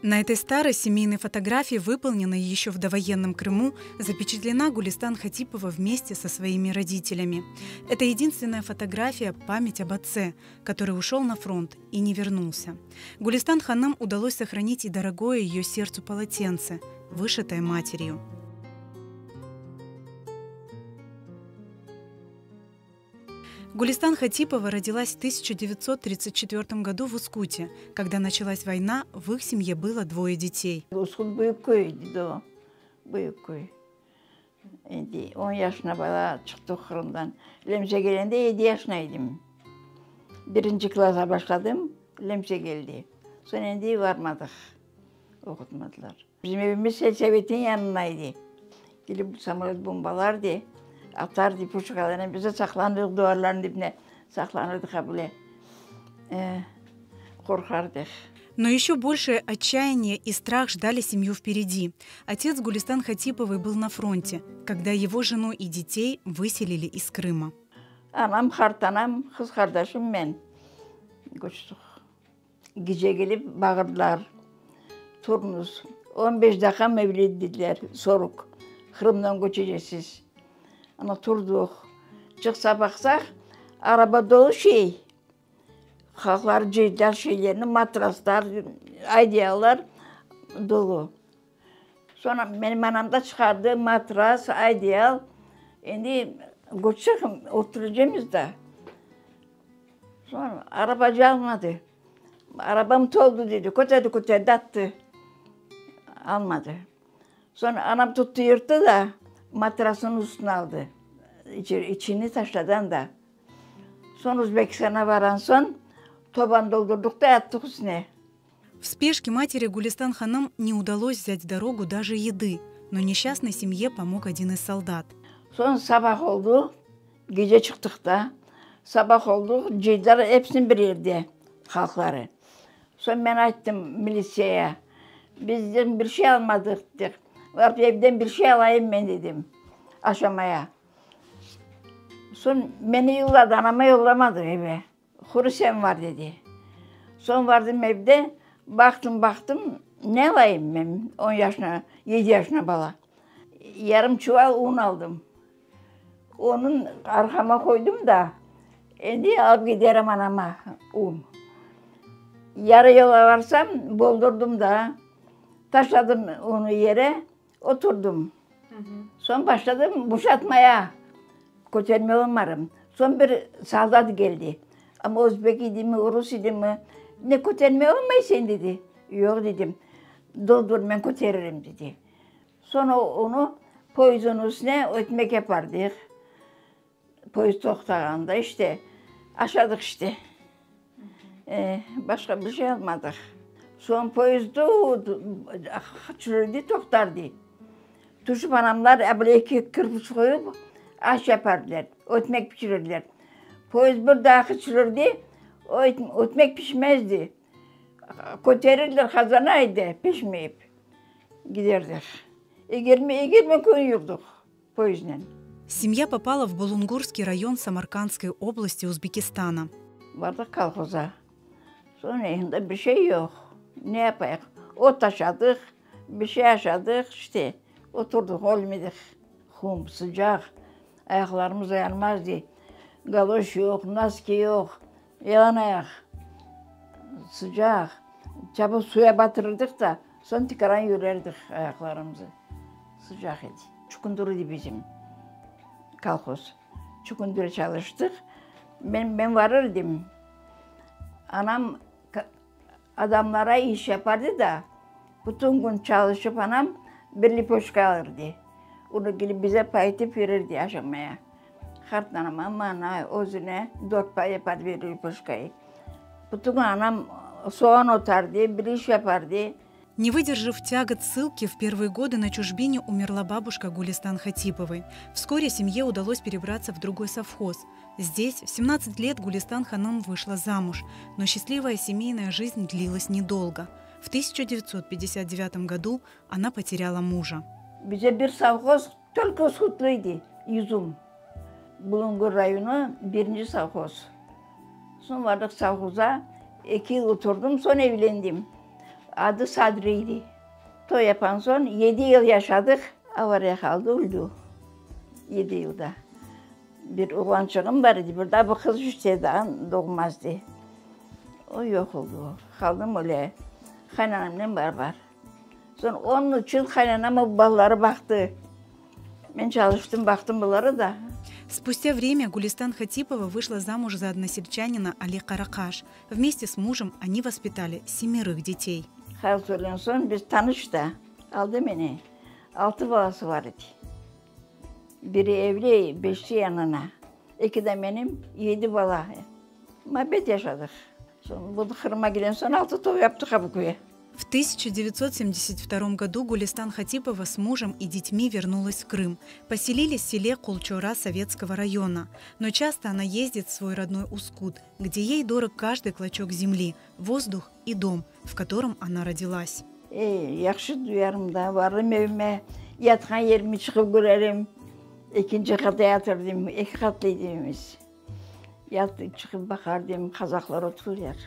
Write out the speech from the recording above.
На этой старой семейной фотографии, выполненной еще в довоенном Крыму, запечатлена Гулистан Хатипова вместе со своими родителями. Это единственная фотография – память об отце, который ушел на фронт и не вернулся. Гулистан Ханам удалось сохранить и дорогое ее сердцу полотенце, вышитое матерью. Гулистан Хатипова родилась в 1934 году в Ускуте. Когда началась война, в их семье было двое детей. Uskut büyük köy edi o, büyük köy. Endi on yaşına bala çıqtıq Qırımdan. Lemse kelgende yedi yaşına edim. Birinci klassa başladım, lemse keldi. Soñ endi barmadıq, oqutmadılar. Bizim evimiz selsovetniñ yanında edi. Kelip samolöt bombalardı, atardı puşkalarnen, biz de saqlanırdıq duvarlarnıñ dibine, saqlanırdıq a bile, qorqardıq. Но еще большее отчаяние и страх ждали семью впереди. Отец Гулистан Хатиповой был на фронте, когда его жену и детей выселили из Крыма. Anam, qartanam, qız qardaşım, men köçtik. Gece kelip bağırdılar, Turıñız, 15 daqqa mühlet dediler, срок, Qırımdan köçeceksiz. Ana turdıq. Çıqsa baqsaq, araba dolu şey. Halqlar cıydılar şeylerini, matraslar, odeyallar dolu. Soñra menim anam da çıqardı matras, odeyal. Endi köçsek oturacağımız da. Soñra arabacı almadı. Arabam toldı dedi. Köterdi, köterdi, attı. Almadı. Soñra anam tuttı, yırttı da matrasınıñ üstüne aldı. İçini taşladı anda. Soñ Özbekistanğa barğan soñ tobanı doldurdıq da attıq üstüne. В спешке матери Гулистан Ханам не удалось взять в дорогу даже еды, но несчастной семье помог один из солдат. Soñ sabah oldı, gece çıqtıq da, sabah oldı, cıydılar episini bir yerde, halqları. Soñ men ayttım militsiyaya, bizden bir şey almadıq, dedik. Barıp evden bir şey alayım men dedim, aşamaya. Soñ meni yolladı, anama yollamadı eve. Quru sen var dedi. Soñ vardım evde, baqtım, baqtım, ne alayım men, 10 yaşına, 7 yaşına bala. Yarım çuval un aldım. Onıñ arqama qoydım da, endi alıp giderim anama un. Yarı yolğa varsam, boldurdım da, taşladım unı yere, oturdım. Soñ başladım boşatmaya, kötermey olmarım. Soñ bir soldat keldi. Amma özbek idimi, rus idimi, ne kötermey olmaysıñ dedi. Yoq dedim, doldur men köteririm dedi. Soñ onı poyezdniñ üstüne ötmek yapardıq. Poyezd toqtağanda işte aşadıq işte. Başqa bir şey almadıq. Soñ poyezd çürüdi, toqtardı. Tüşip anamlar böyle eki kirpiç qoyıp aş yapardılar, ötmek pişirirdiler. Poyezd bir daa çürüdi, ötmek pişmezdi. Köterirdiler qazana edi, pişmeyip giderdik. 20 kün yurdik poyezdnen. Семья попала в Булунгурский район Самаркандской области Узбекистана. Bardıq kolhoza. Soñ endi bir şey yoq. Ne yapayıq? Ot aşadıq, bir şey aşadıq, işte oturdıq, ölmedik. Qum, sıcaq, ayaqlarımız dayanmazdı. Galoş yoq, noski yoq, yalan ayaq. Sıcaq. Çabuk suya batırırdıq da, soñ tekrar yürerdik ayaqlarımızı. Sıcaq edi. Çukundur edi bizim kolhoz. Çukundur çalıştıq. Men, men varır edim. Anam adamlara iş yapardı da, bütün kün çalışıp anam bir lipoşka alırdı. Onı kelip bize pay etip verirdi aşamaya. Qartanama, maña, özüne dört pay yapardı bir lipoşkayı. Bütün kün anam soğan otardı, bir iş yapardı. Не выдержав тягот ссылки, в первые годы на чужбине умерла бабушка Гулистан Хатиповой. Вскоре семье удалось перебраться в другой совхоз. Здесь в 17 лет Гулистан Ханым вышла замуж, но счастливая семейная жизнь длилась недолго. В 1959 году она потеряла мужа. Bize bir sovhoz только Uskutlıydı, yüzüm. Bulungur rayonı birinci sovhoz. Soñ bardıq sovhozğa, 2 yıl oturdum, soñ evlendim. Adı Sadriydi. Toy yapan soñ yedi yıl yaşadıq, avariya qaldı, öldi. Yedi yılda. Bir oğlançığım bar edi, bir daa bir qız işte daa doğmazdı. O yoq oldı o. Qaldım öyle qaynanamnen barabar. Soñ onıñ içün qaynanam o balaları baqtı. Men çalıştım, baqtım buları da. Спустя время Гулистан Хатипова вышла замуж за односельчанина Али Каракаш. Вместе с мужем они воспитали семерых детей. Halq ölgen soñ biz tanış da, aldı meni. Altı balası bar edi. Biri evli, beşi yanına. Eki de menim, yedi bala. Muabbet yaşadıq. Soñ bu Qırımğa kelgen soñ altı toy yaptıq bu köye. В 1972 году Гулистан Хатипова с мужем и детьми вернулась в Крым. Поселились в селе Кулчора Советского района. Но часто она ездит в свой родной Ускут, где ей дорог каждый клочок земли, воздух и дом, в котором она родилась. Ey, yahşı duyarım da, varım evime, yatqan yerimi çıqıp körerim. Ekinci qatta yatırdım, eki qatlı edi evimiz. Yatıp çıqıp baqardım, qazaqlar oturırlar.